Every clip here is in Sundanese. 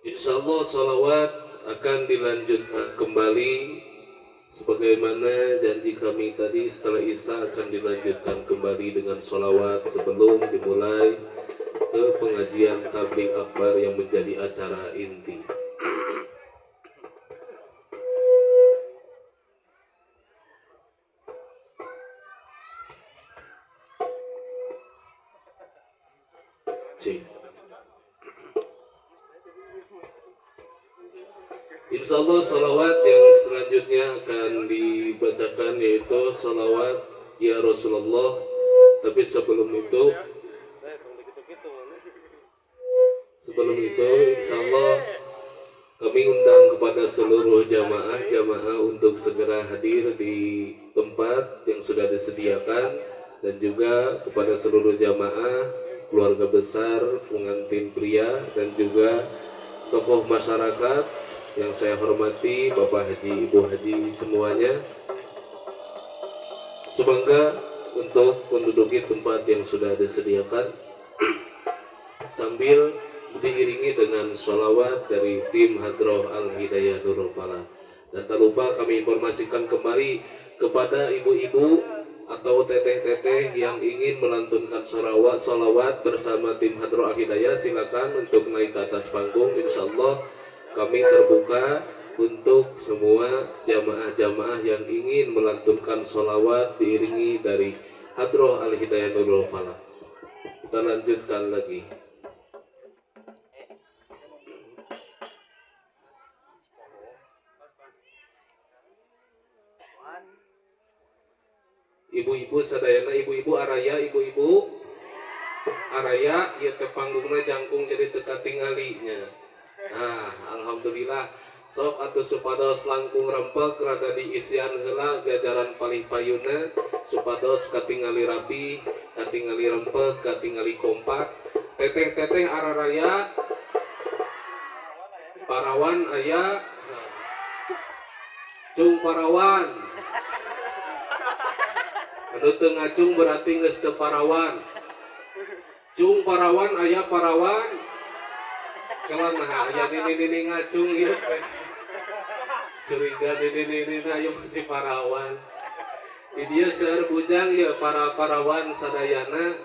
Insya Allah sholawat akan dilanjutkan kembali sebagaimana janji kami tadi, setelah Isya akan dilanjutkan kembali dengan sholawat sebelum dimulai ke pengajian tabligh akbar yang menjadi acara inti. C. Insya Allah sholawat yang selanjutnya akan dibacakan yaitu sholawat Ya Rasulullah. Tapi sebelum itu insya Allah kami undang kepada seluruh jamaah-jamaah untuk segera hadir di tempat yang sudah disediakan, dan juga kepada seluruh jamaah, keluarga besar, pengantin pria, dan juga tokoh masyarakat yang saya hormati, Bapak Haji, Ibu Haji semuanya. Semoga untuk menduduki tempat yang sudah disediakan sambil diiringi dengan sholawat dari tim Hadroh Al-Hidayah Nurul Falah. Dan tak lupa kami informasikan kembali kepada ibu-ibu atau teteh-teteh yang ingin melantunkan sholawat bersama tim Hadroh Al-Hidayah, silakan untuk naik ke atas panggung. Insya Allah kami terbuka untuk semua jamaah-jamaah yang ingin melantunkan sholawat diiringi dari Hadroh Al-Hidayah Nurul Falah. Kita lanjutkan lagi. Ibu-ibu sadayana, ibu-ibu araya, ibu-ibu araya, ieu teh panggungna jangkung jadi teu katinggalinya. Nah, alhamdulillah sok atuh supados langkung rempeg rada diisian heula jajaran palih payuna supados katingali rapi, katingali rempeg, katingali kompak. Teteh-teteh araraya, parawan aya, cung parawan. Anu teu ngacung berarti geus teu parawan. Cung parawan aya parawan. Kalau nah aya nini-nini ngacung ieu teh. Curiga nini-nini na ayo masih parawan. Di dieu seueur bujang ya para parawan sadayana,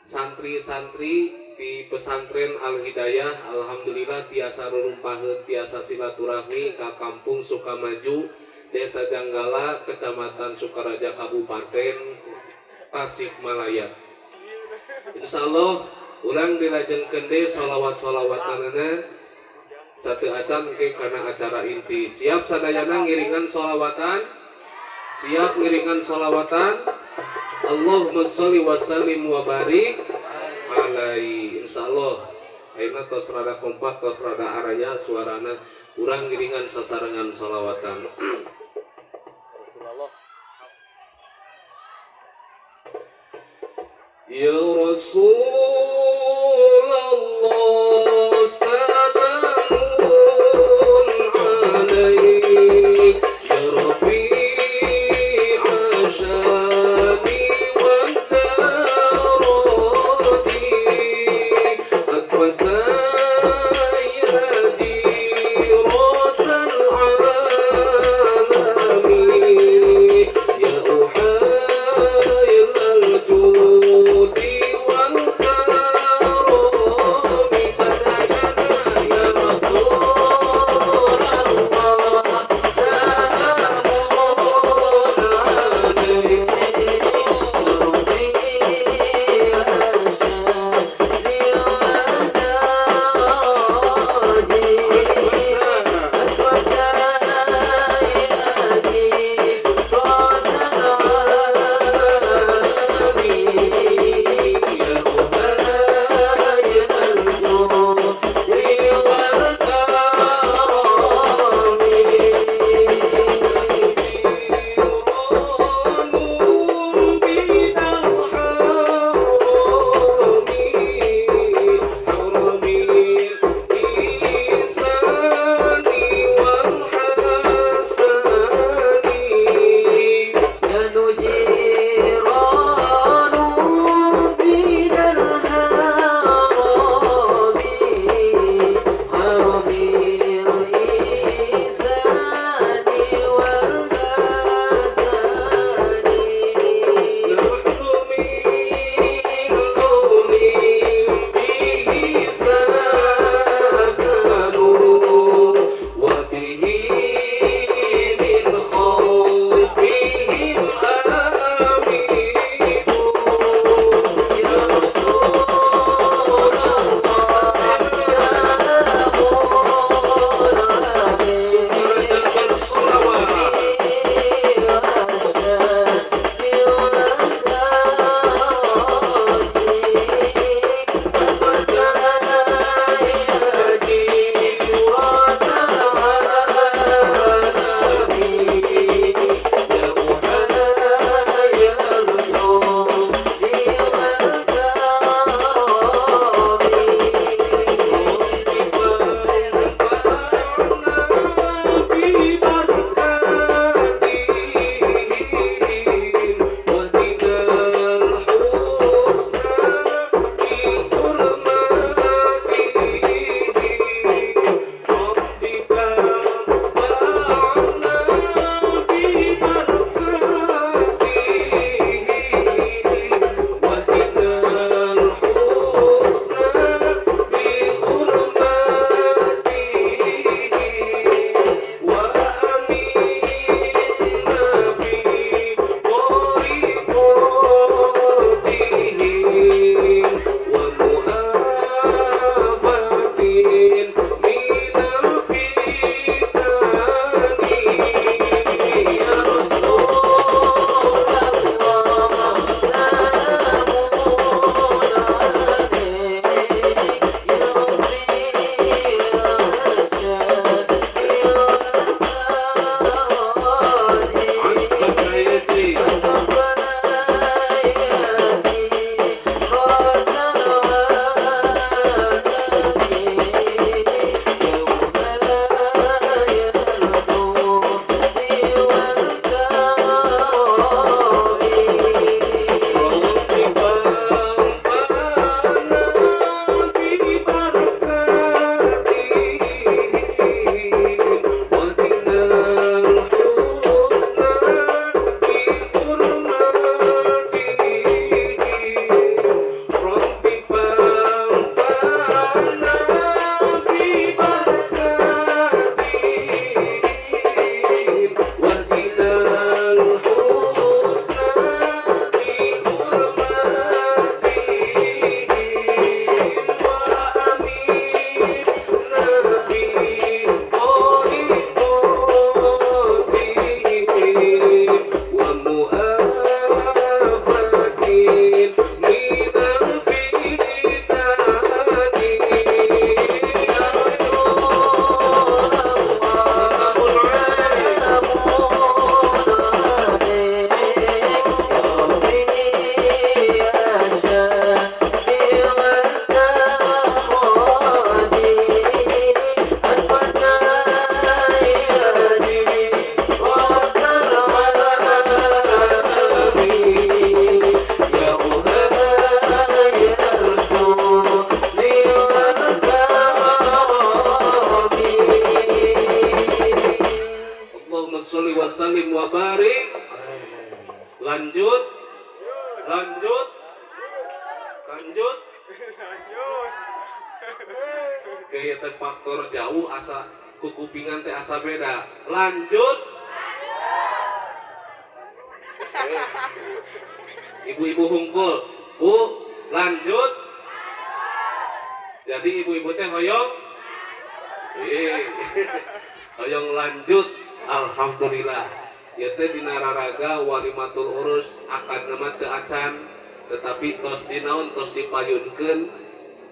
santri-santri di pesantren Al-Hidayah, alhamdulillah tiasa rurumpaheun, tiasa silaturahmi ka kampung Sukamaju, Desa Janggala, Kecamatan Sukaraja, Kabupaten Tasikmalaya. Insya Allah urang dilajengkeun deui sholawat-sholawatanana satu acan ke karena acara inti. Siap sadayana ngiringan sholawatan? Siap ngiringan sholawatan? Allahumma sholli wa sallim wa barik alaihi. Insya Allah ayeuna tos rada kompak, tos rada araya suarana, urang ngiringan sasarengan sholawatan. Ya Rasulullah salamun alaik, ya Rafi'a syani wa darati, akfata ya jiratal alami, ya uhayl al-judi wal karami. Kayak teh faktor jauh asa kukupingan teh asa beda. Lanjut. Ibu-ibu hungkul, Bu, lanjut. Jadi ibu-ibu teh hoyong, hoyong lanjut. Alhamdulillah. Ya teh dina raraga walimatul urus akad mah teu acan, tetapi tos dinaon tos dipayunkeun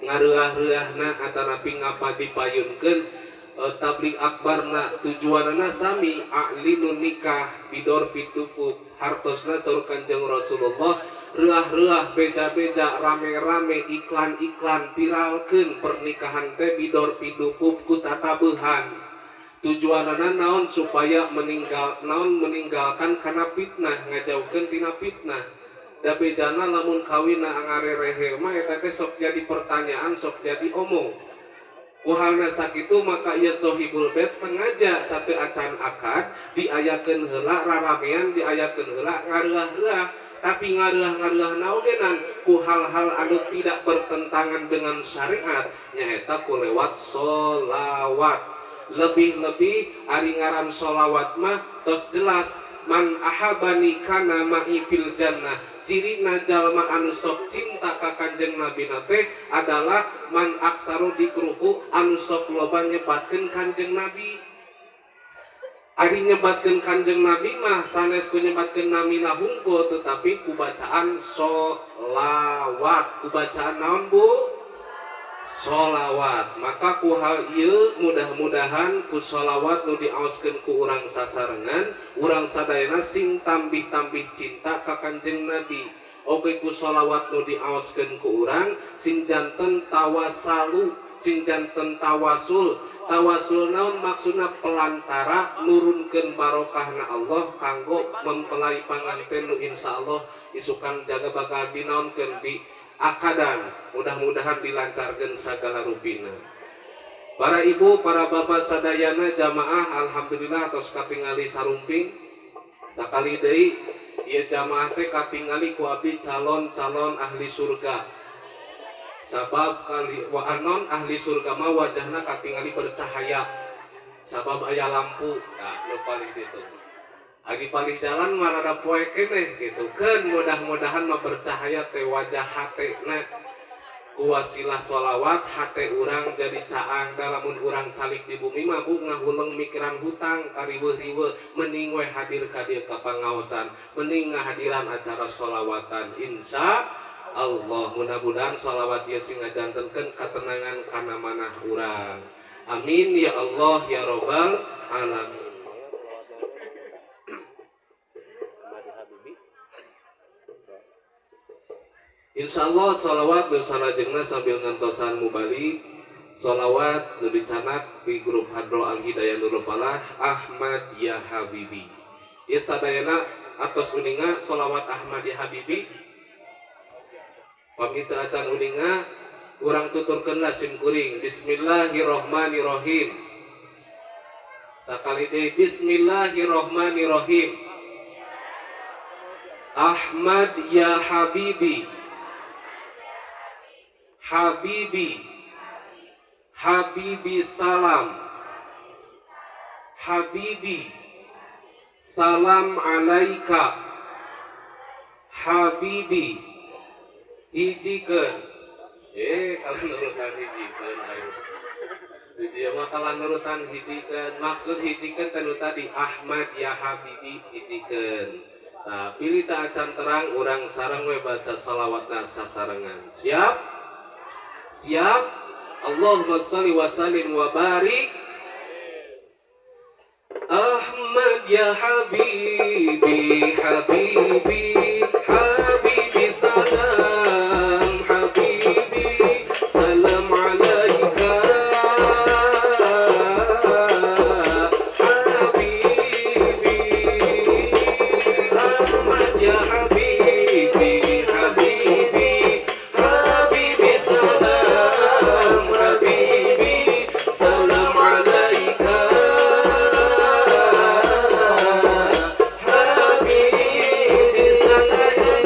ngareureuh-reuahna atanapi ngapa dipayunkeun tablig akbarna tujuanana sami a'linun nikah bidor fidufuf hartosna saur Kanjeng Rasulullah reuah-reuah beja-beja rame-rame iklan-iklan viralkeun pernikahan teh bidor fidufuf ku tatabehan. Tujuanana naon supaya meninggal naon meninggalkan kana fitnah ngajauhkeun tina fitnah. Da bejana lamun kawinna ngarerehe mah eta teh sok jadi pertanyaan, sok jadi omong. Ku halna sakitu maka ieu sohibul bait sengaja satu acan akad diayakeun heula raramean, diayakeun heula ngareureuh-reuah, tapi ngareureuh-ngareureuhna ogenan ku hal-hal anu tidak bertentangan dengan syariat nyaeta ku lewat solawat. Lebih-lebih ari ngaran solawat mah tos jelas man ahabani kana ma'i fil jannah. Cirina jalma anu sok cinta ka Kanjeng Nabi teh adalah man aksaru dikruhu anu sok loba nyebatkeun Kanjeng Nabi. Ari nyebatkeun Kanjeng Nabi mah sanes ku nyebatkeun namina hungkul, tetapi ku bacaan solawat. Ku bacaan naon, Bu? Solawat. Maka ku hal ieu mudah-mudahan ku solawat nu diaoskeun ku urang sasarengan, urang sadayana sing tambih-tambih cinta ka Kanjeng Nabi. Oge ku solawat nu diaoskeun ku urang sing janten tawasalu, sing janten tawasul. Tawasul naon maksudna pelantara nurunkeun barokahna Allah kanggo mempelai panganten nu insyaallah isukan jaga bakal dinaonkeun di akadan, mudah-mudahan dilancarkan segala rupina. Para ibu, para bapak sadayana jamaah, alhamdulillah tos katingali sarumping. Sakali deui ieu jamaah teh katingali ku abdi calon-calon ahli surga. Sabab kali wa anon ahli surga mah wajahna katingali bercahaya. Sabab aya lampu, nah nu paling ditu. Agi palih jalan mah rada poek keneh gitu kan, mudah-mudahan mah bercahaya teh wajah hatena ku wasilah sholawat hate urang jadi caang. Dalamun urang calik di bumi mah bu ngahuleng mikiran hutang kariweuh-riweuh, mending we hadir ka dieu ka pangaosan, mending ngahadiran acara sholawatan. Insya Allah mudah-mudahan sholawat ieu sing ngajantenkeun katenangan kana manah urang. Amin ya Allah ya robbal alamin. Insyaallah sholawat nu salajengna sambil ngantosan mubalik, sholawat nu dicanak di grup Hadro Al Hidayah Nurul Falah Ahmad Ya Habibi. Ieu sadayana atos uninga sholawat Ahmad Ya Habibi. Pamit acan uninga urang tuturkeun lah sim kuring bismillahirrahmanirrahim. Sakali deui bismillahirrahmanirrahim. Ahmad Ya Habibi, Habibi, Habibi salam, Habibi salam alaika, Habibi hijikeun. Kalau nurutan hijikeun ayo. Dia mah kalau nurutan hijikeun, maksud hijikeun teh nu tadi Ahmad Ya Habibi hijikeun. Nah, pilih tak acan terang urang sareng we baca salawatna sasarengan. Siap? Siap? Allahumma sholli wa sallim wa barik. Ahmad ya Habibi, Habibi, Habibi salam, Habibi salam alaika, Habibi. Ahmad ya Habibi, Habibi, Habibi salam, Habibi salam alaika, Habibi salam.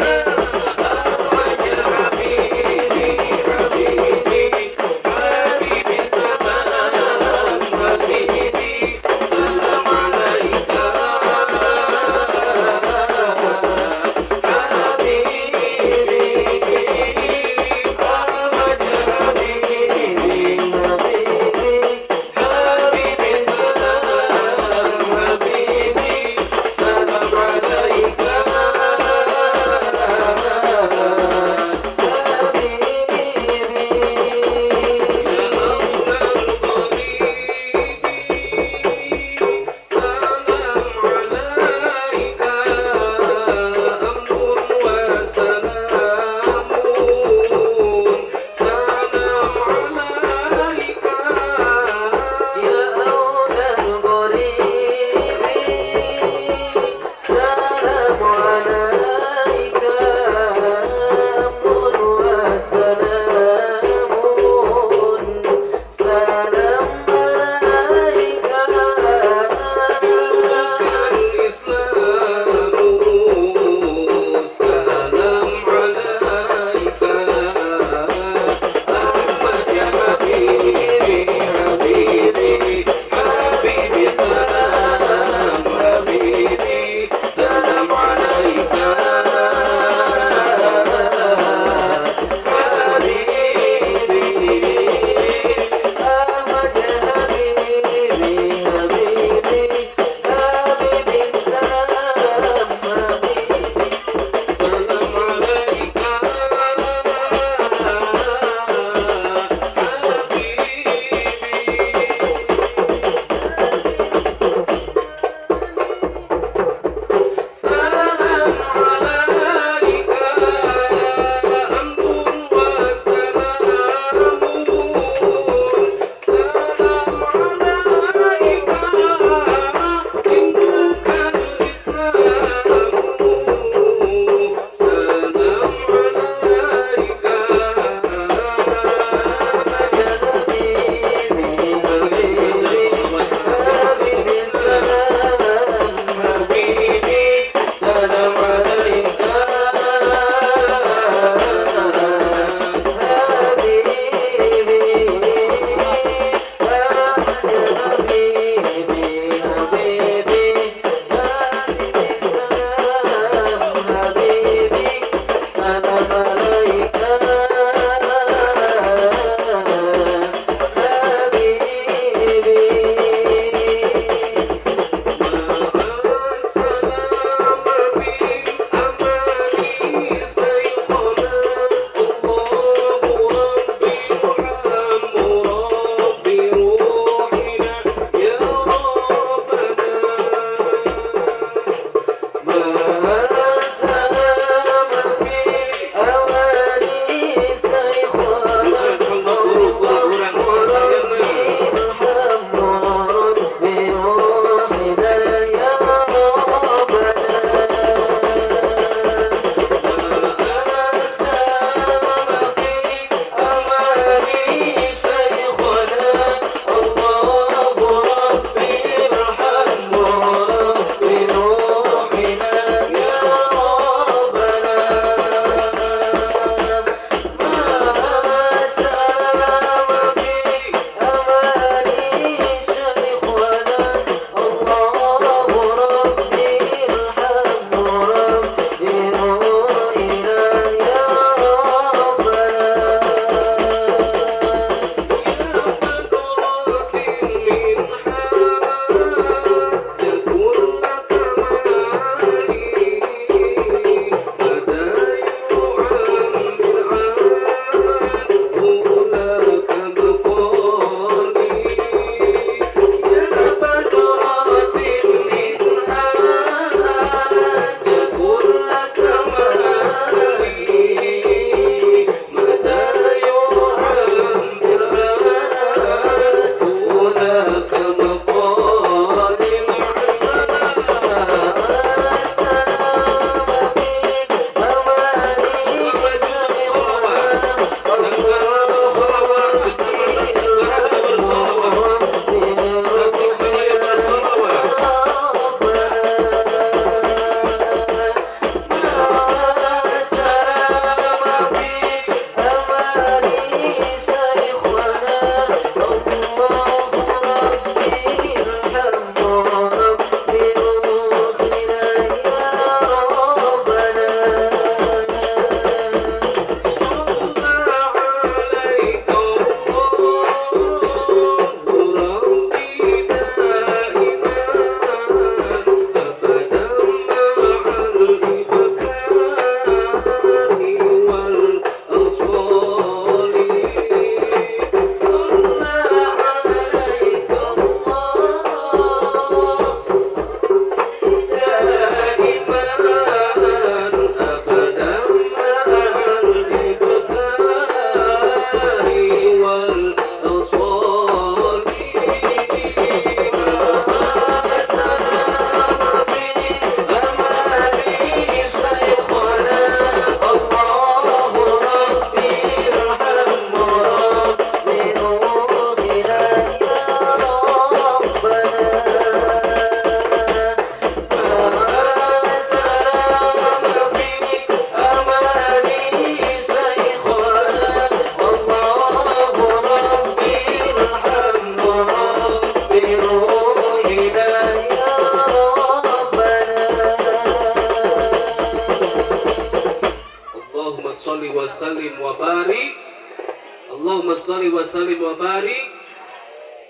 sholli wa sallim wa barik.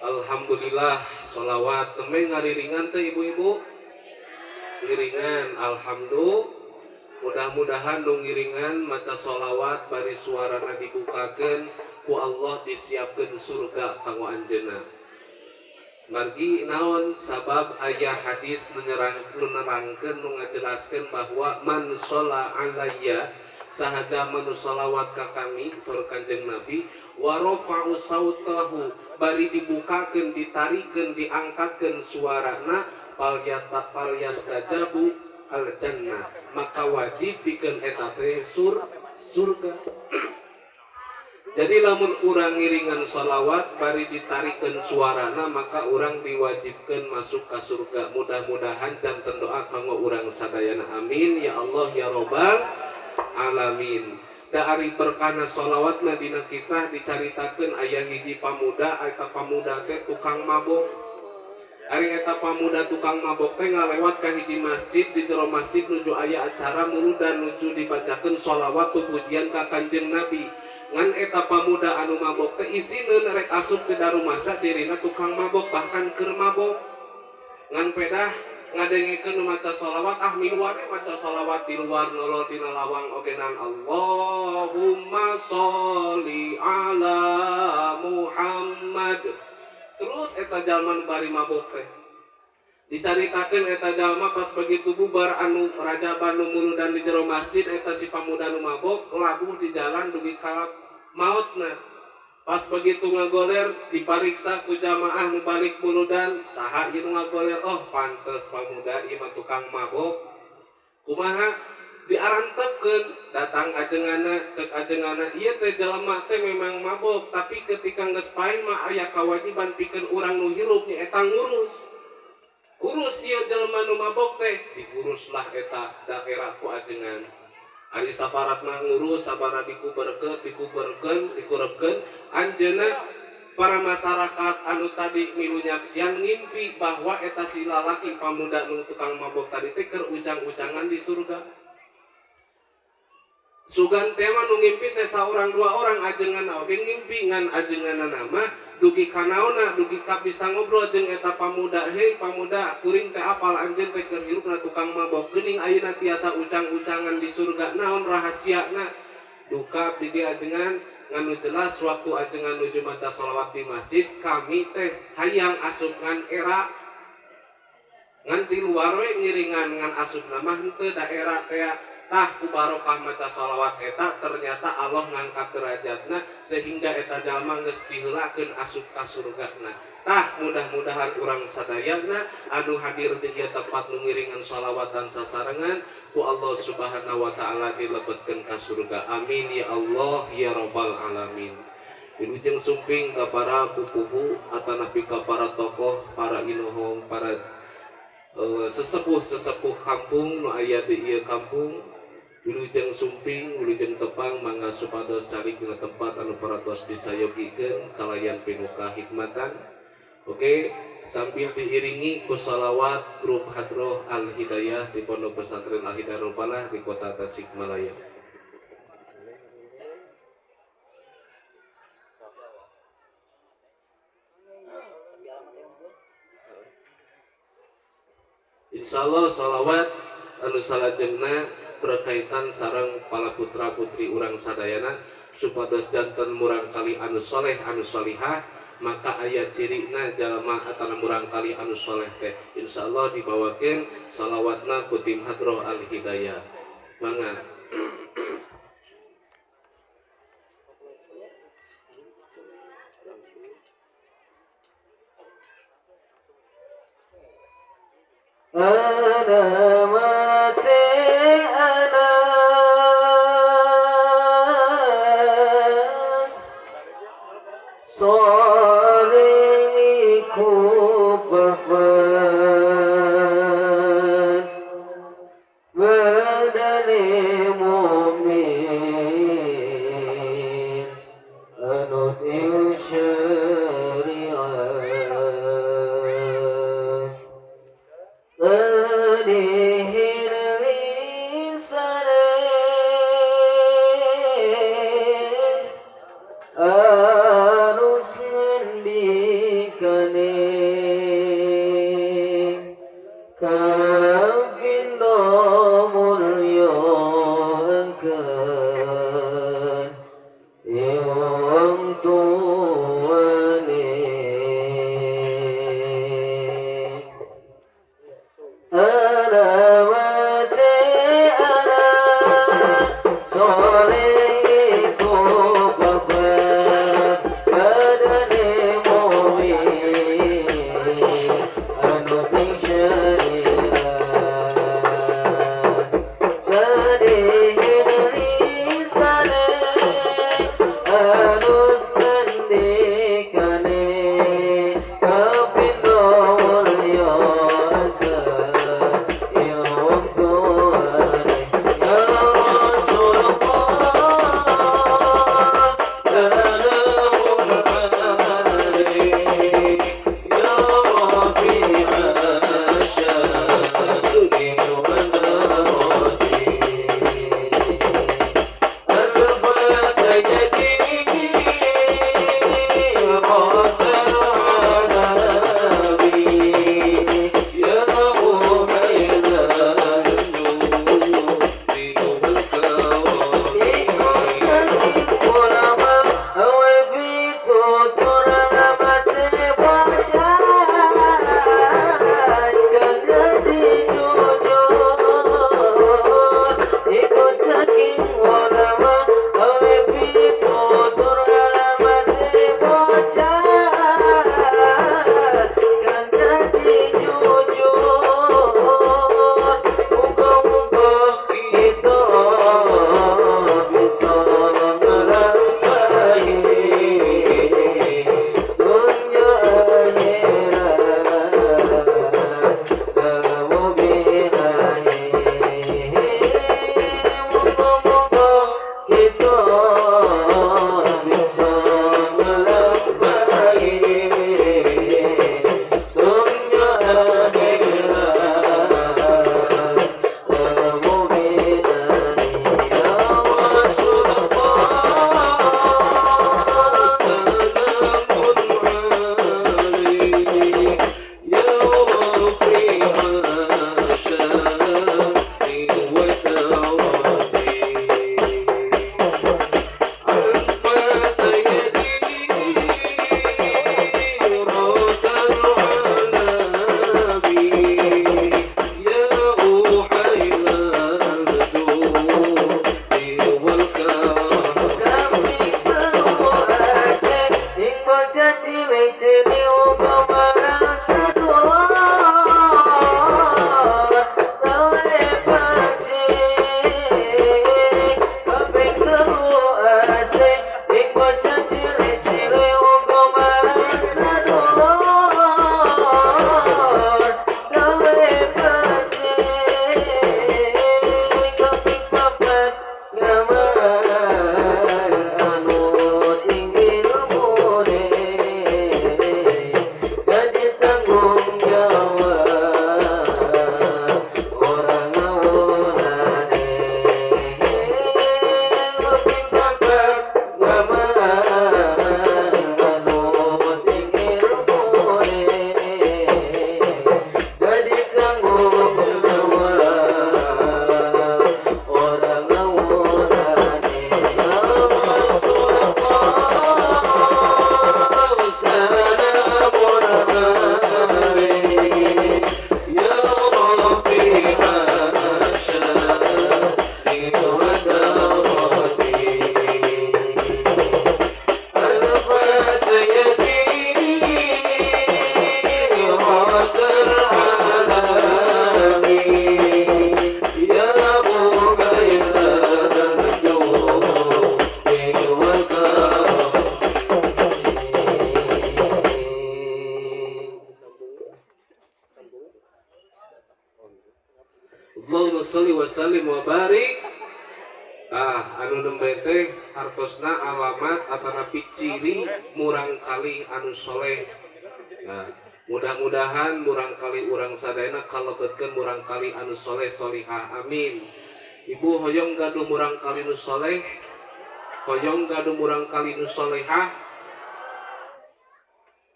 Alhamdulillah, sholawat nembe ngariringan teh, ibu-ibu? Ngiringan, alhamdulillah. Mudah-mudahan nu ngiringan maca sholawat bari suarana dibukakeun ku Allah, disiapkeun surga kanggo anjeunna. Margi naon? Sabab aya hadis nu nerangkeun, nu ngajelaskeun bahwa man sholla alayya, saha jalma nu sholawat ka kami, saur Kanjeng Nabi, wa rafa'u sautahu, bari dibukakeun, ditarikeun, diangkatkeun suarana, falyata falyastajabu al jannah, maka wajib pikeun eta teh surga. Jadi lamun urang ngiringan sholawat bari ditarikeun suarana, maka urang diwajibkan masuk ke surga. Mudah-mudahan janten doa kanggo urang sadayana. Amin ya Allah ya robbal alamin. Da ari berkana sholawatna, dina kisah dicaritakeun aya hiji pamuda. Eta pamuda teh tukang mabok. Ari eta pamuda tukang mabok teh ngalewat ka hiji masjid. Di jero masjid nuju aya acara muludan, nuju dibacakeun sholawat pupujian ka Kanjeng Nabi. Ngan eta pamuda anu mabok teh isineun rek asup ke darumasa dirina tukang mabok, bahkan keur mabok. Ngan pedah ngadengekeun nu maca sholawat, ah, milu we maca sholawat di luar, nolol dina lawang ogenan, Allahumma sholli ala Muhammad. Terus eta jalma nu bari mabok teh, dicaritakeun eta jalma pas begitu bubar anu rajaban nu muludan di jero masjid, eta si pamuda nu mabok labuh di jalan dugi ka mautna. Pas begitu ngagoler, dipariksa ku jamaah nu balik muludan, saha ieu nu ngagoler? Oh, pantes pamuda ieu mah tukang mabok. Kumaha, diarantepkeun, datang ajenganna. Cek ajenganna, ieu teh jelema teh memang mabok, tapi ketika geus paeh mah aya kewajiban pikeun urang nu hirup, nyaeta ngurus. Urus ieu jelema nu mabok teh. Diuruslah eta daerah ku ajengan. Ari saparat mah ngurus, sabara dikuberkeun, dikuberkeun, dikurebkeun anjeunna. Para masyarakat anu tadi milu nyaksian ngimpi bahwa eta si lalaki pamuda nu tukang mabok tadi teh keur ujang-ujangan di surga. Sugan teh mah nu ngimpi teh saurang dua orang, ajengan oge ngimpi. Ngan ajenganna mah dugi kanaona, dugi ka bisa ngobrol jeung eta pamuda. Hei pamuda, kuring teh apal anjeun teh keur hirupna tukang mabok, geuning ayeuna tiasa ujang-ujangan di surga, naon rahasiana? Duka abdi ge, ajengan, ngan nu jelas waktu ajengan nuju maca sholawat di masjid, kami teh hayang asup ngan era, ngan di luar we ngiringan, ngan asup mah henteu daerah teh. Tah, ku barokah maca sholawat eta ternyata Allah ngangkat derajatna sehingga eta jalma geus diheulakeun asup ka surgana. Tah, mudah-mudahan urang sadayana anu hadir di ieu tempat nu ngiringan sholawatan sasarengan, ku Allah Subhanahu wa taala dilebetkeun ka surga. Amin ya Allah ya robbal alamin. Wilujeng sumping ka para pupuhu atanapi ka para tokoh, para inohong, para sesepuh-sesepuh kampung nu aya di ieu kampung. Wilujeng sumping, wilujeng tepang, mangga supados calik dina tempat anu parantos disayogikeun kalayan pinuh kahikmatan. Oke, sambil diiringi ku salawat grup Hadroh Al Hidayah di Pondok Pesantren Al Hidayah Rupalah di Kota Tasikmalaya. Insya Allah salawat anu salajengna berkaitan sareng para putra putri urang sadayana, supados janten murangkali anu soleh anu solihah. Maka aya cirina jalma atau murangkali anu soleh teh. Insya Allah dibawakan salawatna ku tim Hadroh Al Hidayah. Mangga. أنا mati أنا soleh ku bapak badane mukmin anut ing syariat Tanihin lisane Bocah cilik-cilik uga marang sedulur gawe becik. Kaping telu asih ing bocah cilik-cilik uga marang sedulur gawe becik. Kaping papat ngamal anut ing ilmune dadi tanggung jawab ora ngawurane. Kaping papat ngamal anut ing ilmune dadi tanggung jawab ora ngawurane. سلام عليك يا رفيع الشان ودرجتي أرفعت يدي رب العالمين يا مغير الجود والكرم. اللهم صل وسلم وبارك. Ah, anu nembe teh hartosna alamat atanapi ciri murangkalih anu soleh. Nah, mudah-mudahan murangkalih urang sadayana kalebetkeun murangkalih anu soleh solihah, amin. Ibu hoyong gaduh murangkalih nu soleh? Hoyong gaduh murangkalih nu solehah?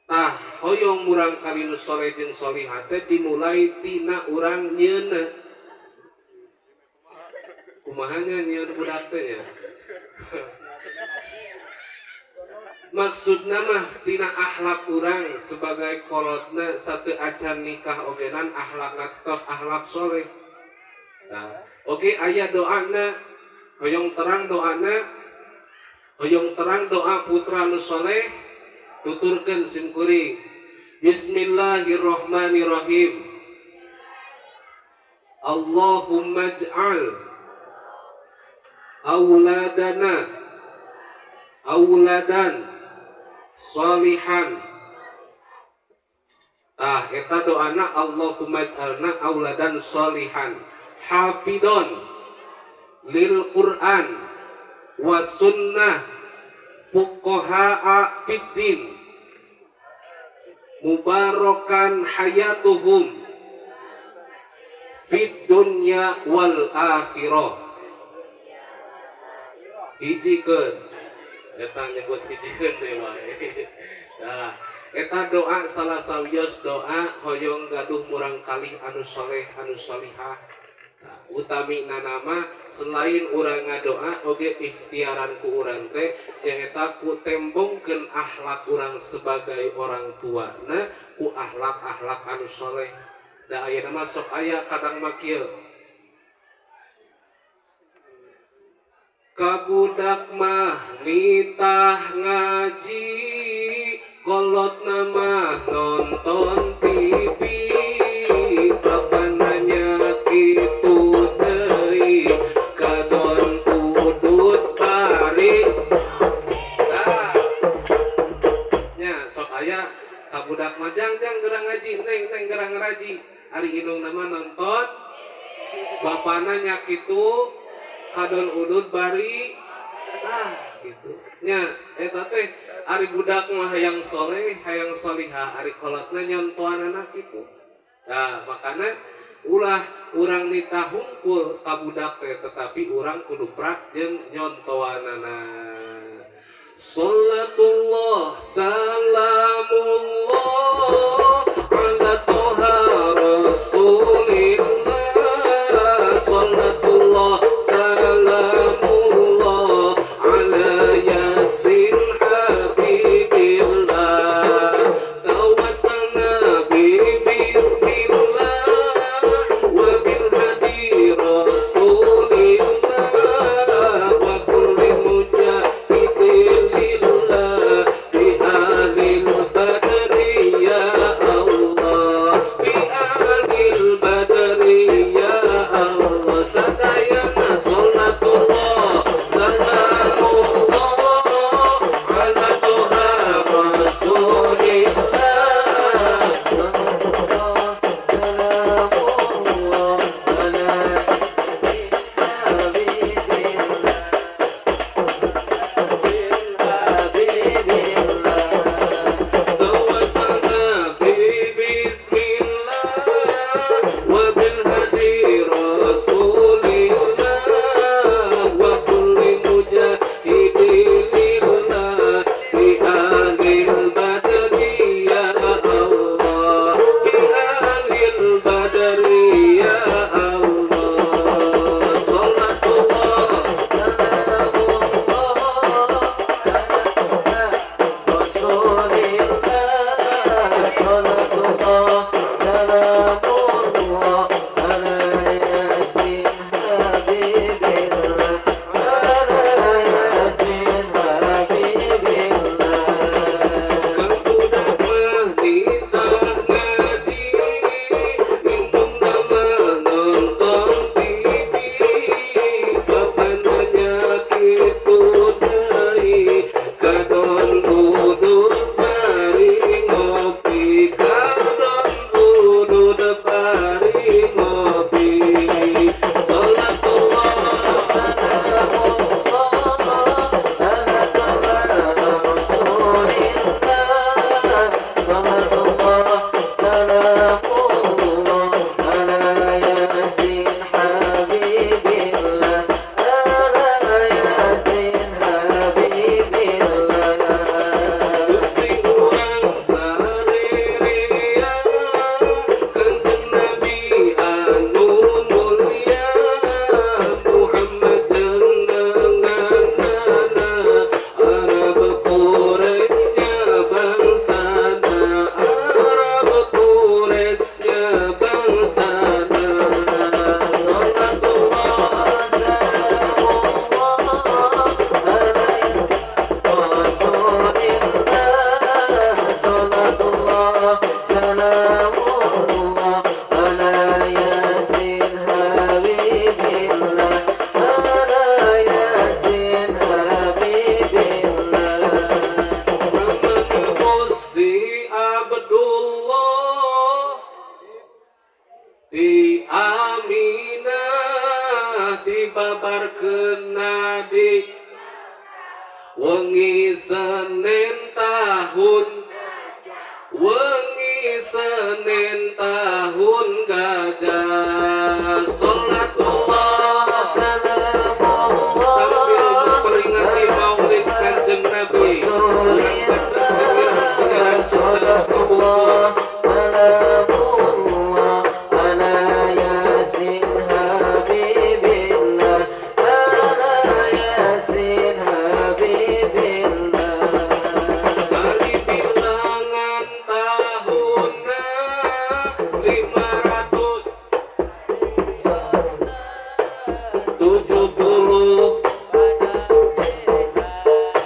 Tah, hoyong murangkalih nu soleh jeung solihah teh dimulai tina urang nyieunna. Kumaha nya nyieun budak teh nya? Maksudna mah tina akhlak urang sebagai kolotna satu acan nikah ogenan akhlakna tos akhlak soleh. Nah, oke, aya doana. Hoyong terang doana? Hoyong terang doa putra nu soleh? Tuturkeun sim kuring. Bismillahirrahmanirrahim. اللهم اجعل أولادنا أولادا صالحا. Tah, eta doana. اللهم اجعلنا أولادا صالحا حافظا للقرآن والسنة فقهاء في الدين مباركا حياتهم في الدنيا والآخرة. Hijikeun eta, nyebut hijikeun teh wae. Nah, eta doa salah sawios doa hoyong gaduh murangkalih anu soleh anu solihah. Nah, utami nama selain urang ngadoa oge ikhtiaran ku urang teh nyaeta ku tembongkeun akhlak urang sebagai orang tua, nah, ku akhlak-akhlak anu soleh. Da ayeuna mah sok aya kadang mah kieu: ka budak mah nitah ngaji, kolotna mah nonton TV. Kapan nanya kitu deui, kadon udut bari. Nah, nya sok aya ka budak mah, "Jang, jang, geura ngaji, neng, neng, geura ngaji," ari indungna mah nonton. Bapana nya kitu, kadon udut bari. Ah, gitu nya. Eta teh ari budak mah hayang soleh hayang solihah, ari kolotna nyontohanana kitu. Nah, makanya ulah urang nitah hungkul ka budak teh, tetapi urang kudu prak jeung nyontohanana. صلاة الله سلام الله على طه رسول الله. صلاة الله سلام الله على يس حبيب الله. توسلنا ببسم الله وبالهدي رسول الله وكل مجاهد لله بآل سلام الله على ياسين حبيب الله، على ياسين حبيب الله. Gusti Abdullah di Aminah dibabarkeun di wengi Senin tahun, wengi Senin tahun gajah. Salatullah Salamullah sambil memperingati Maulid Kanjeng Nabi, urang baca syiir-syiiran sunnah. Salatullah salamullah ala Yasin Habibillah, ala Yasin Habibillah. Kali bilangan tahunna 570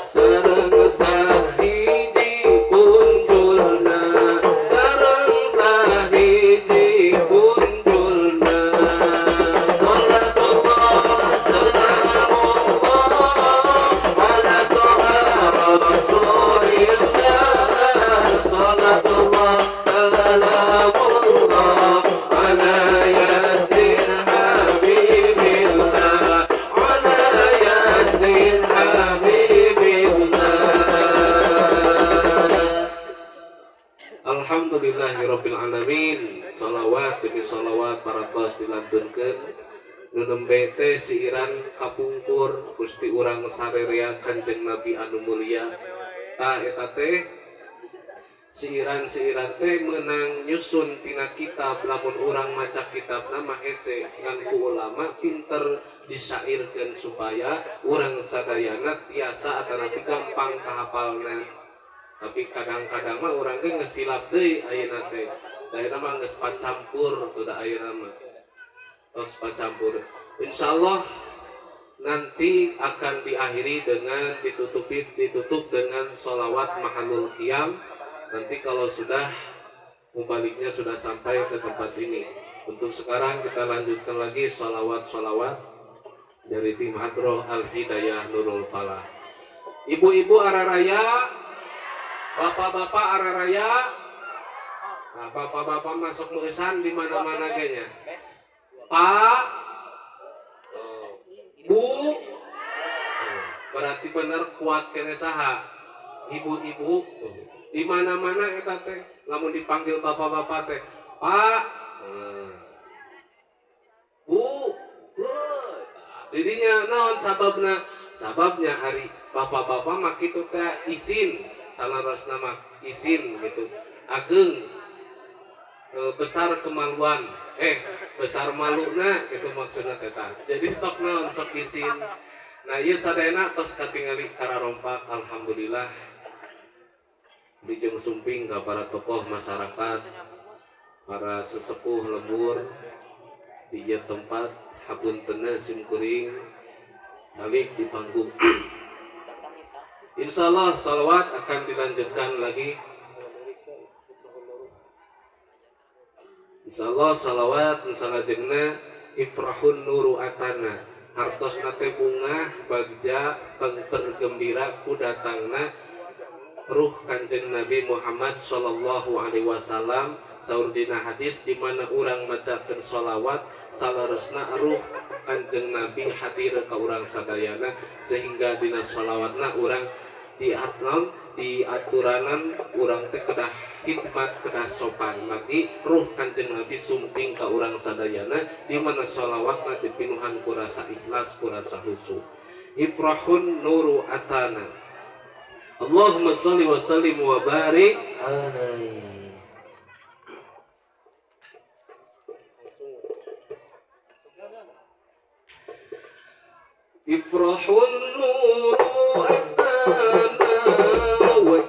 sareng sahiji punjulna, sareng sahiji punjulna. Salatullah salamullah ala Toha Rasulillah. Salatullah salamullah ala Yasin Habibillah, ala Yasin Habibillah. Alhamdulillahirabbil alamin. Salawat demi salawat parantos dilantunkeun. Nu nembe teh siiran kapungkur Gusti urang sarerea Kanjeng Nabi anu mulia. Tah, eta teh siiran-siiran teh menang nyusun tina kitab. Lamun urang maca kitabna mah hese, ngan ku ulama pinter disyairkeun supaya urang sadayana tiasa atanapi gampang kahapalna. Tapi kadang-kadang mah urang ge geus hilap deui. Ayeuna teh, ayeuna mah geus pacampur tuh da, ayeuna mah tos pacampur. Insyaallah nanti akan diakhiri dengan ditutupi, ditutup dengan sholawat mahalul qiyam nanti kalau sudah mubalignya sudah sampai ke tempat ini. Untuk sekarang kita lanjutkan lagi sholawat-sholawat dari tim Hadroh Al Hidayah Nurul Falah. Ibu-ibu araraya, bapak-bapak araraya. Nah, bapak-bapak masuk meusan di mana-mana kayaknya. Pak, Bu, berarti bener kuat kene saha? Ibu-ibu di mana-mana eta teh lamun dipanggil bapak-bapak teh, Pak, Bu, didinya naon sababna? Sababnya hari bapak-bapak mah kitu teh isin, salarosna mah isin gitu, ageng, besar kemaluan, besar maluna gitu maksudnya teh. Jadi sok naon, sok isin. Nah, ieu sadayana tos katingali kararompak. Alhamdulillah, Wilujeng sumping ka para tokoh masyarakat, para sesepuh lembur di ieu tempat. Hapuntenna sim kuring calik di panggung. Insya Allah salawat akan dilanjutkan lagi. Insya Allah salawat salajengna ifrahun nuru atana, hartosna teh bungah bagja bergembira ku datangna ruh Kanjeng Nabi Muhammad Shallallahu Alaihi Wasallam. Saur dina hadis, di mana urang macakeun sholawat, salaresna ruh Kanjeng Nabi hadir ka urang sadayana, sehingga dina sholawatna urang di atlam di aturanan urang teh kedah khidmat, kedah sopan, mati ruh Kanjeng Nabi sumping ka urang sadayana, di mana sholawatna dipinuhan ku rasa ikhlas, ku rasa khusyuk. Ifrahun nuru atana. Allahumma sholli wa sallim wa barik alaihi. Ifrahun nuru atana wa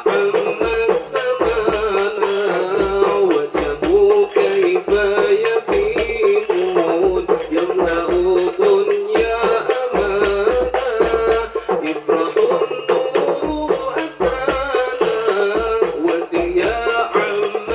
amma zamana wajahu kaifa yaqimun yamla'u dunya amana. Ifrahun nuru atana wa amma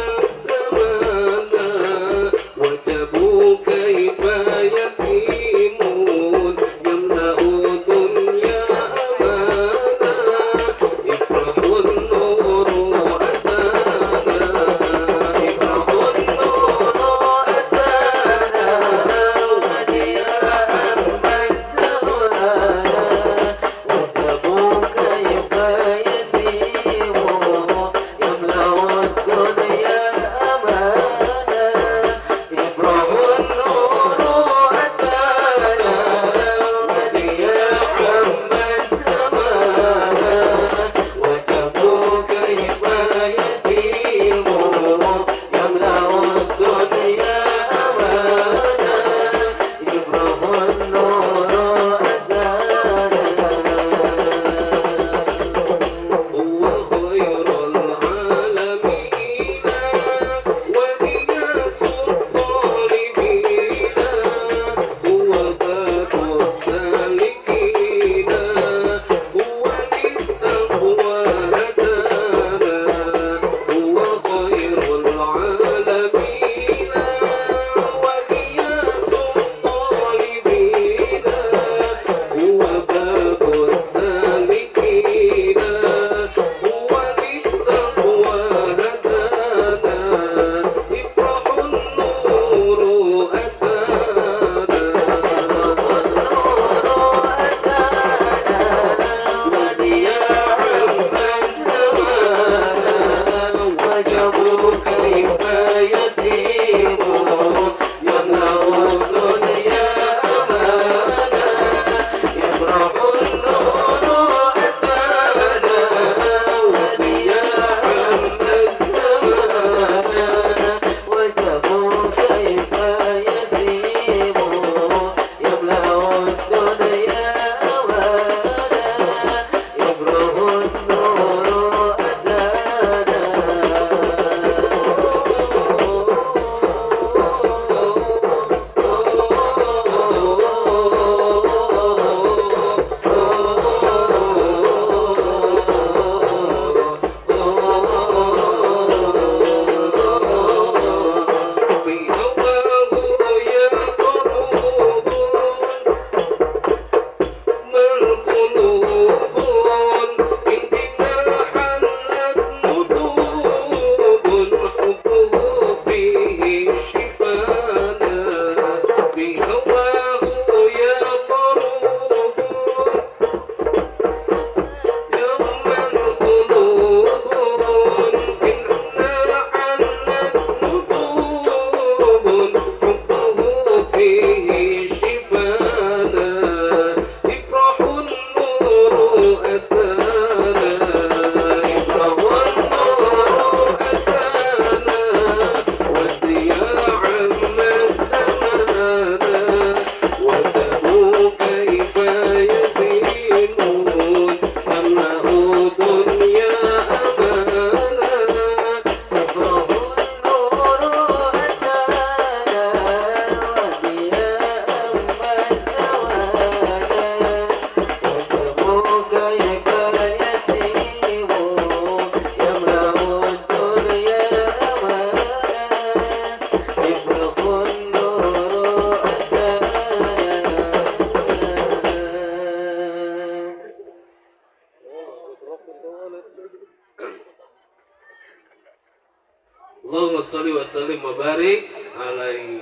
Allahumma sholli wa sallim wa barik alaihi.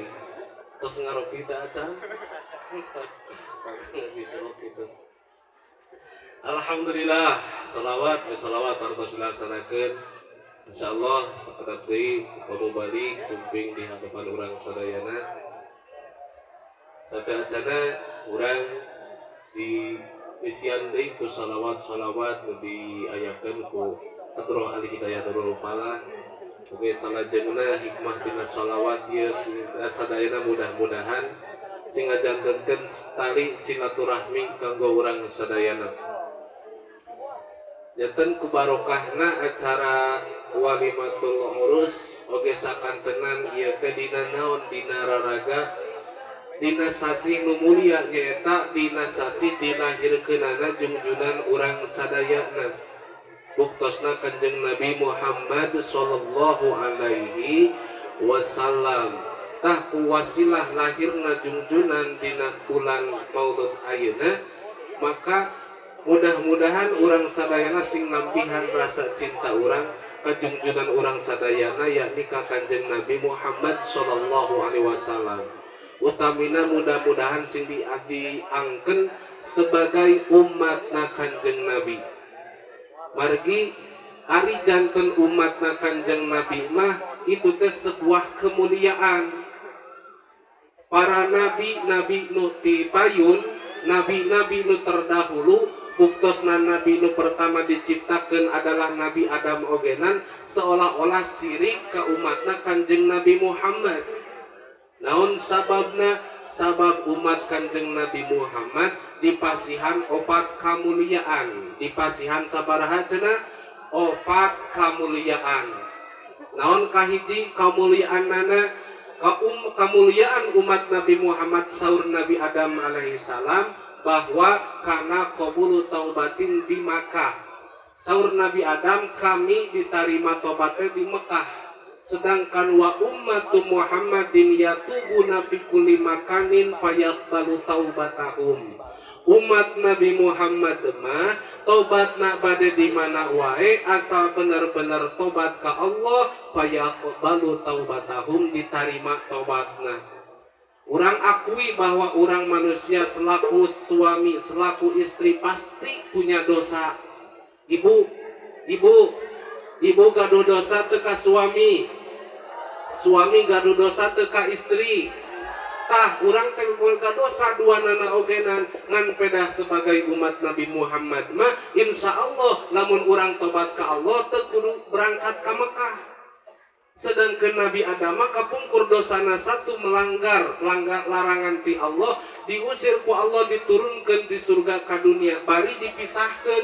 Tos ngaropi teh acan. Gitu. Alhamdulillah, salawat wa salawat hartos dilaksanakeun. Insyaallah sakedap deui kamu balik sumping di hadapan urang sadayana. Sateuacana urang di isian deui ku salawat-salawat nu diayakeun ku Hadroh Al Hidayah Nurul Falah. Oke, salajengna hikmah tina salawat ieu sadayana mudah-mudahan sing ngajantenkeun tali silaturahmi kanggo urang sadayana. Janten ku barokahna acara walimatul urus oge sakantenan ieu teh dina naon, dina raraga, dina sasih nu mulia, nyaeta dina sasih dilahirkeunana jungjunan urang sadayana, buktosna Kanjeng Nabi Muhammad sallallahu alaihi wasallam. Tah, ku wasilah lahirna jungjunan dina bulan Maulud ayeuna, maka mudah-mudahan urang sadayana sing nampihan rasa cinta urang ka jungjunan urang sadayana, yakni ka Kanjeng Nabi Muhammad sallallahu alaihi wasallam. Utamina mudah-mudahan sing diangken sebagai umatna Kanjeng Nabi. Margi ari janten umatna Kanjeng Nabi mah itu teh sebuah kemuliaan. Para nabi-nabi nu ti payun, nabi-nabi nu terdahulu, buktosna nabi nu pertama diciptakan adalah Nabi Adam ogenan seolah-olah sirik ke umatna Kanjeng Nabi Muhammad. Naon sababna? Sabab umat Kanjeng Nabi Muhammad dipasihan opat kamuliaan. Dipasihan sabaraha cenah? Opat kamuliaan. Naon kahiji kamuliaan nana? Kaum kamuliaan umat Nabi Muhammad, saur Nabi Adam alaihi salam bahwa karena qabulu taubatin di Makkah. Saur Nabi Adam, kami diterima tobatnya di Mekah. Sedangkan wa ummatu Muhammadin yatubuna fi kulli makanin fayaqbalu taubatahum. Umat Nabi Muhammad mah tobatna bade di mana wae, asal bener-bener tobat ka Allah, fayaqbalu taubatahum, ditarima tobatna. Urang akui bahwa orang manusia selaku suami, selaku istri pasti punya dosa. Ibu, ibu, ibu gaduh dosa teu ka suami? Suami gaduh dosa teu ka istri? Tah, urang teh boga dosa dua nana ogenan, ngan pedah sebagai umat Nabi Muhammad mah insya Allah lamun urang tobat ka Allah teu kudu berangkat ka Mekah. Sedangkan Nabi Adam mah kapungkur dosana satu, melanggar melanggar larangan ti Allah, diusir ku Allah, diturunkan di surga ka dunia, bari dipisahkan.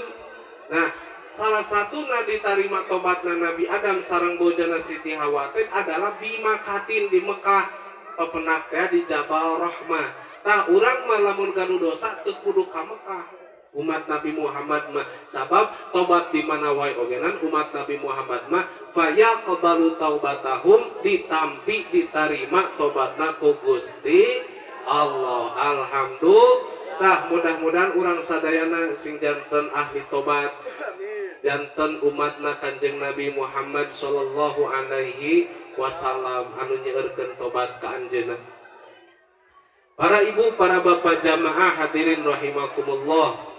Nah, salah satu diterima tobatna Nabi Adam sareng bojana Siti Hawa teh adalah bimakatin, di Mekah, pepenak teh di Jabal Rahmah. Tah, urang mah lamun gaduh dosa teu kudu ka Mekah umat Nabi Muhammad mah, sabab tobat di mana wae ogenan umat Nabi Muhammad mah fayaqbalu taubatahum, ditampi, ditarima tobatna ku Gusti Allah. Alhamdulillah. Tah, mudah-mudahan urang sadayana sing janten ahli tobat, janten umatna Kanjeng Nabi Muhammad sallallahu alaihi wasallam anu nyeurkeun tobat ka anjeunna. Para ibu, para bapak jamaah hadirin rahimakumullah.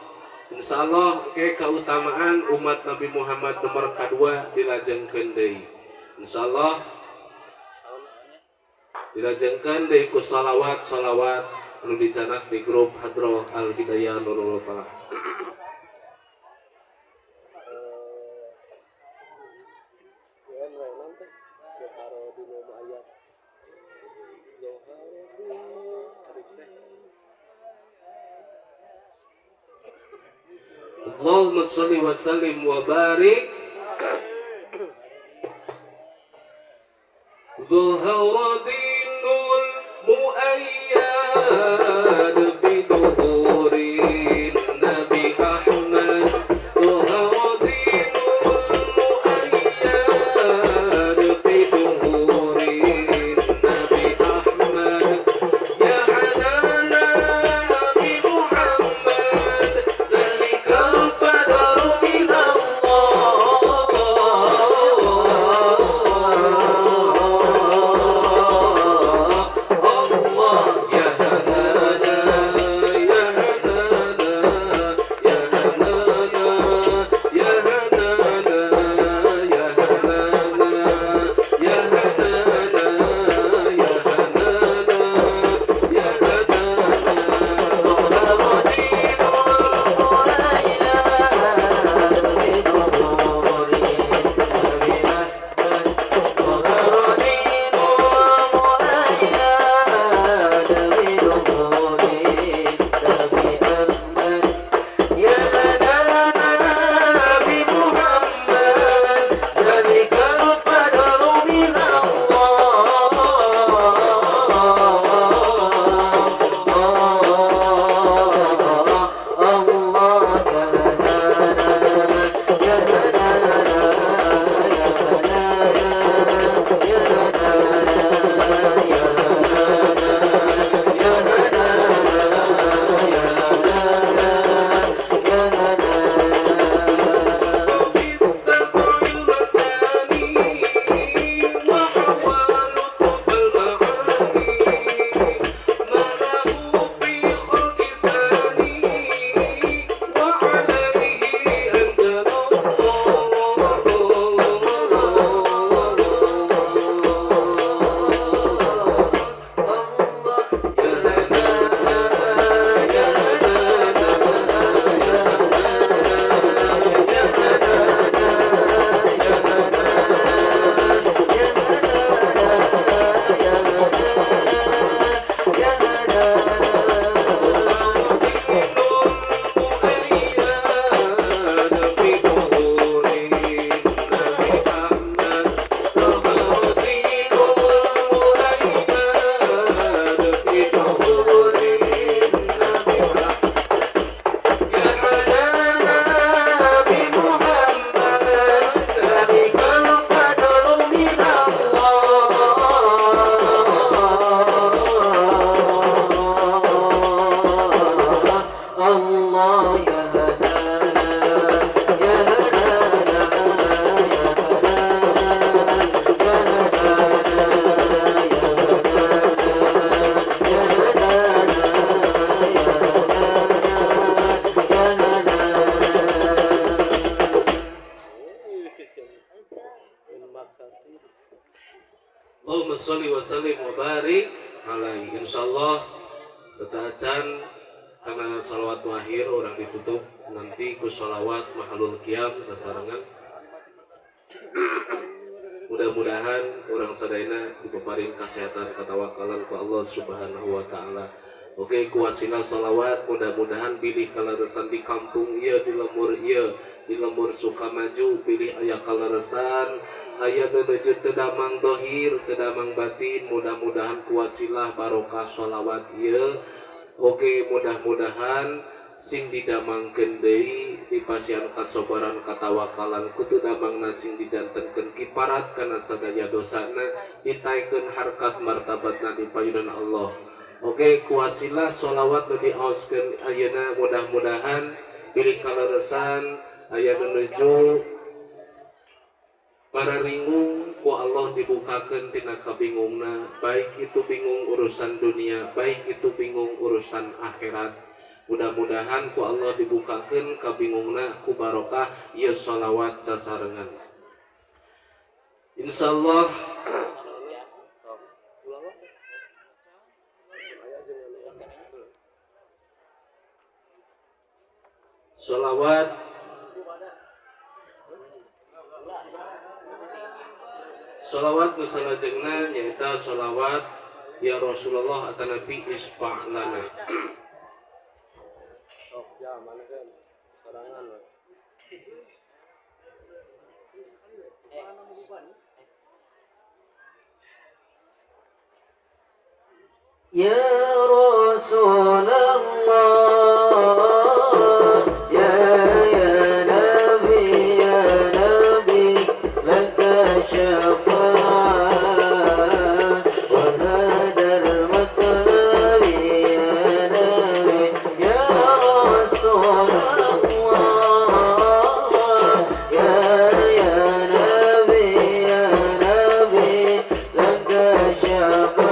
Insyaallah ke keutamaan umat Nabi Muhammad nomor kedua dilajengkeun deui. Insyaallah dilajengkeun deui ku salawat-salawat anu dicanak di grup Hadroh Al Hidayah Nurul Falah. Allahumma sholli wa sallim wa barik. ظهر دين المؤيد بظهور النبي أحمد، ظهر دين المؤيد بظهور النبي أحمد. يا حنان نبي محمد، ذلك الفدر من الله. Allahumma sholli wa sallim wa barik alaihi. Insyaallah sateuacan karena sholawat akhir urang ditutup nanti ku sholawat mahalul qiyam sasarengan. Mudah-mudahan urang sadayana dipaparin kesehatan, katawakalan ku Allah Subhanahu wa taala. Oke, ku wasilah sholawat mudah-mudahan bilih kaleresan di kampung ieu, di lembur ieu, di lembur Sukamaju, bilih aya kaleresan aya nu nuju teu damang dohir, teu damang batin, mudah-mudahan ku wasilah barokah sholawat ieu. Oke, mudah-mudahan sing didamangkeun deui, dipasihan kasobaran, katawakalan, ku teu damangna sing dijantenkeun kiparat kana sadaya dosana, ditaekeun harkat martabatna di payunan Allah. Oke, ku wasilah sholawat nu diaoskeun ayeuna mudah-mudahan bilih kaleresan aya nu nuju para ringung, ku Allah dibukakeun tina kabingungna, baik itu bingung urusan dunia, baik itu bingung urusan akhirat. Mudah-mudahan ku Allah dibukakeun kabingungna ku barokah ieu sholawat sasarengan. Insyaallah. Sholawat. Sholawat nu salajengna nyaeta sholawat ya Rasulullah atanapi isfa' lana. Sok ya mana kan sorangan we. Ya Rasulullah, ya ya Nabi, ya Nabi, laka syafa'ah wa hadal matlabi, ya Nabi, ya Rasulullah, ya ya Nabi, ya Nabi, laka syafa'ah.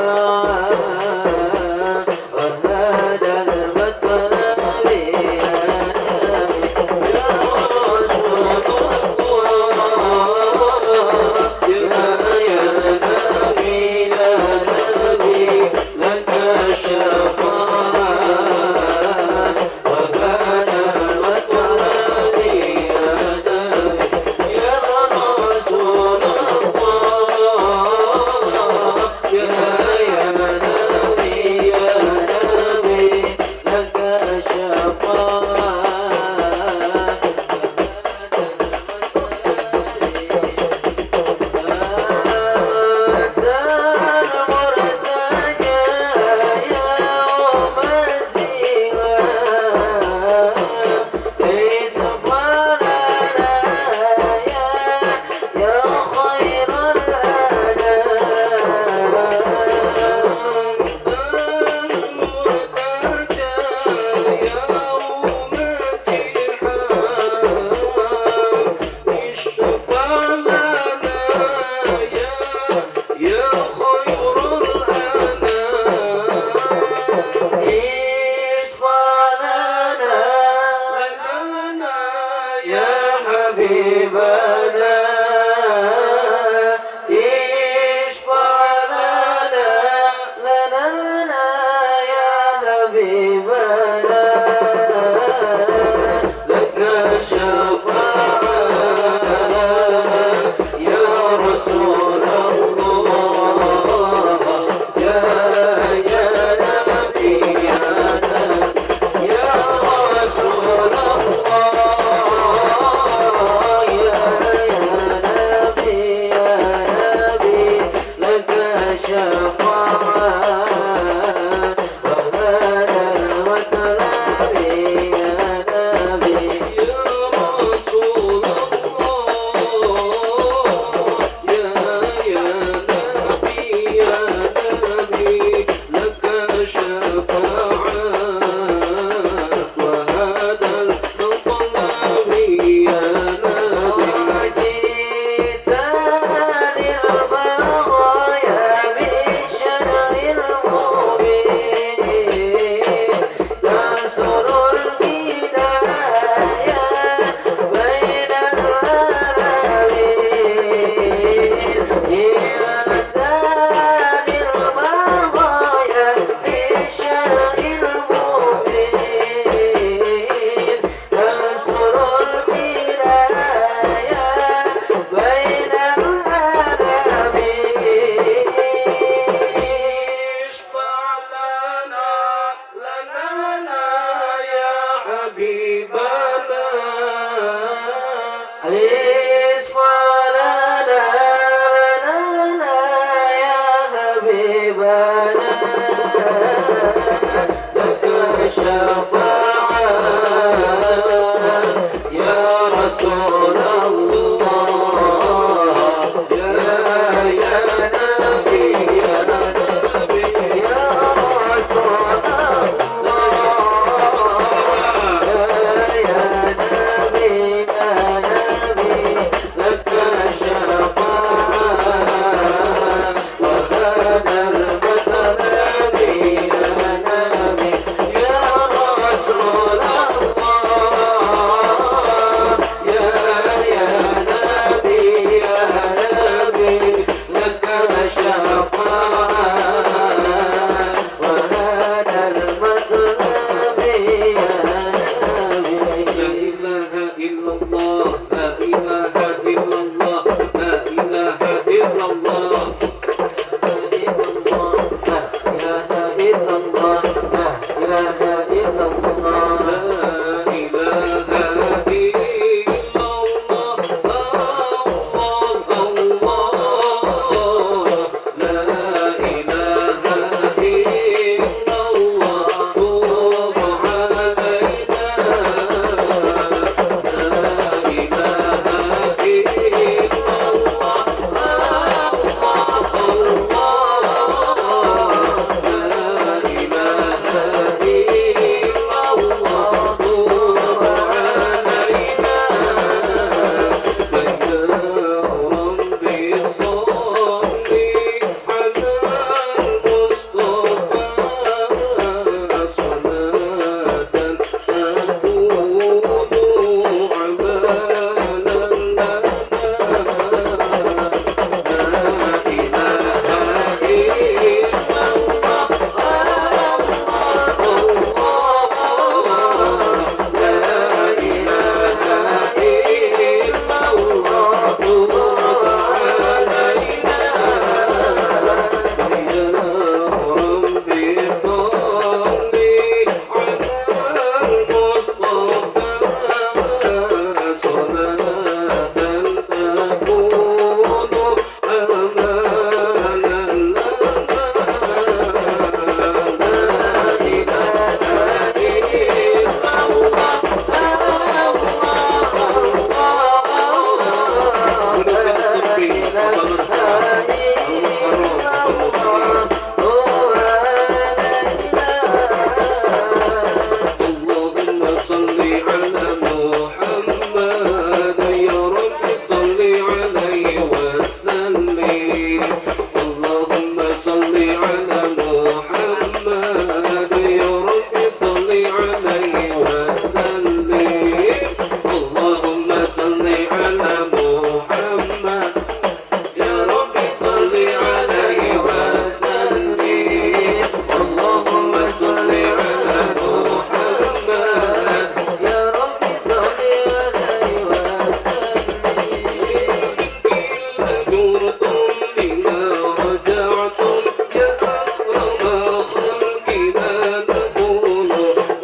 جرتم بما رجعتم يا أكرم خلقنا نقول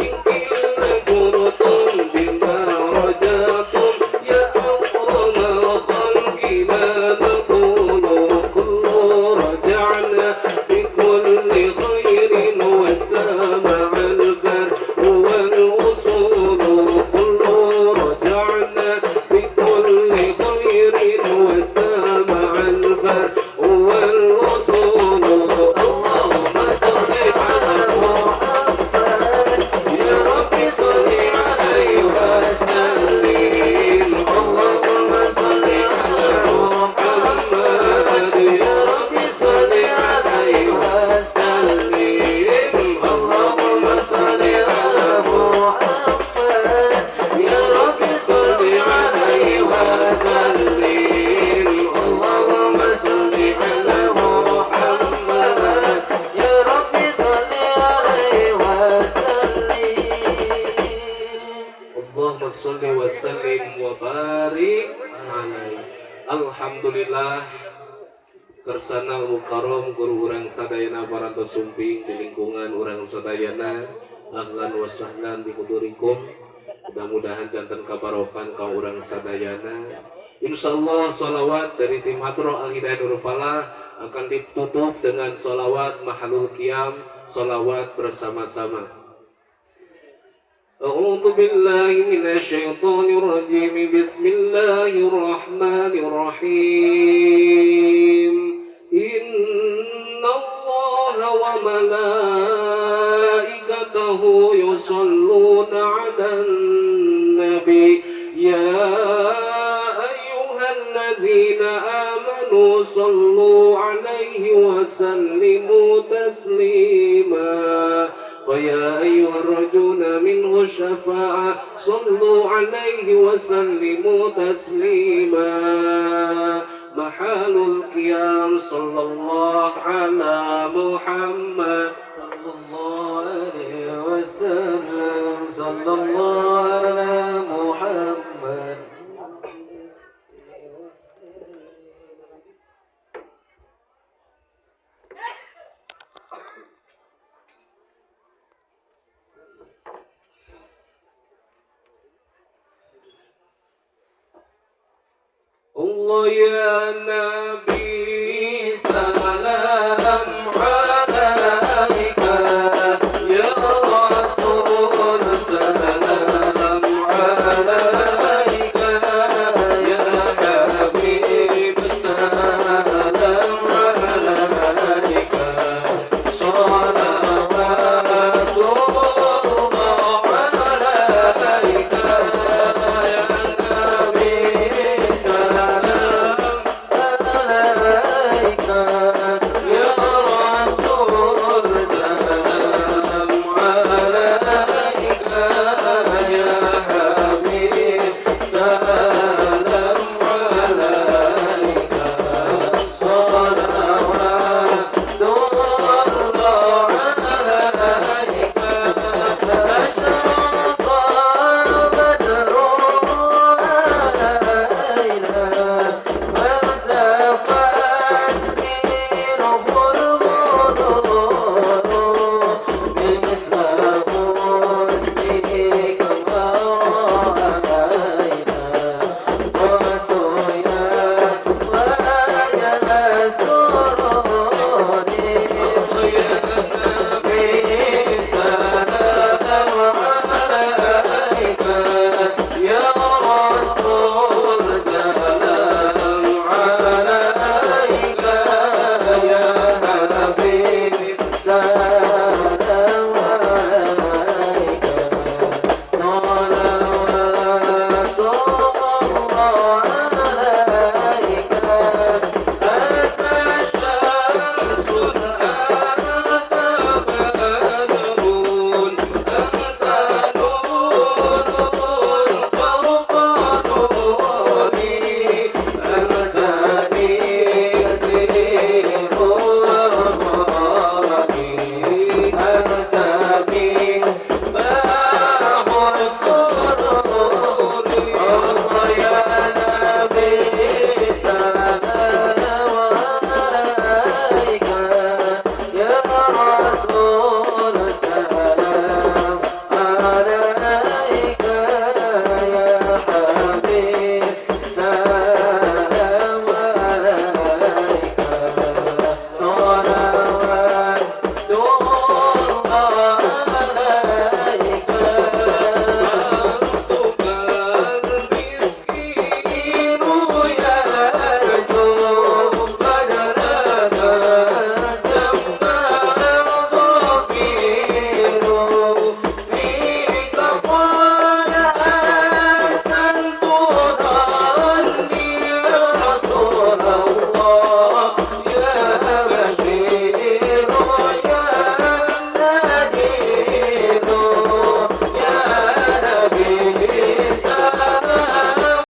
إن قيل جرتم بما رجعتم يا أكرم خلقنا نقول كل رجعنا بكل خير واستمع الفرح والوصول كل رجعنا بكل خير واستمع الفرح والوصول. اللهم صل على محمد يا رب صل عليه وسلم. اللهم صل على محمد يا رب صل عليه وسلم. اللهم صل على محمد يا رب صل عليه وسلم. اللهم صل على محمد يا رب صل عليه وسلم. اللهم صل وسلم وبارك عليه. Alhamdulillah, kersana mukarom guru urang sadayana parantos sumping di lingkungan urang sadayana. Ahlan wa sahlan bihudurikum. Mudah-mudahan janten kabarokan ka urang sadayana. Insyaallah sholawat dari tim Hadroh Al Hidayah Nurul Falah akan ditutup dengan sholawat mahalul qiyam, sholawat bersama-sama. أعوذ بالله من الشيطان الرجيم. بسم الله الرحمن الرحيم. إن الله وملائكته يصلون على النبي يا أيها الذين آمنوا صلوا عليه وسلموا تسليما. ويا أيها الرجون منه الشفاعة صلوا عليه وسلموا تسليما. محل القيام صلى الله على محمد صلى الله عليه وسلم. صلى الله على محمد. الله يا نبي.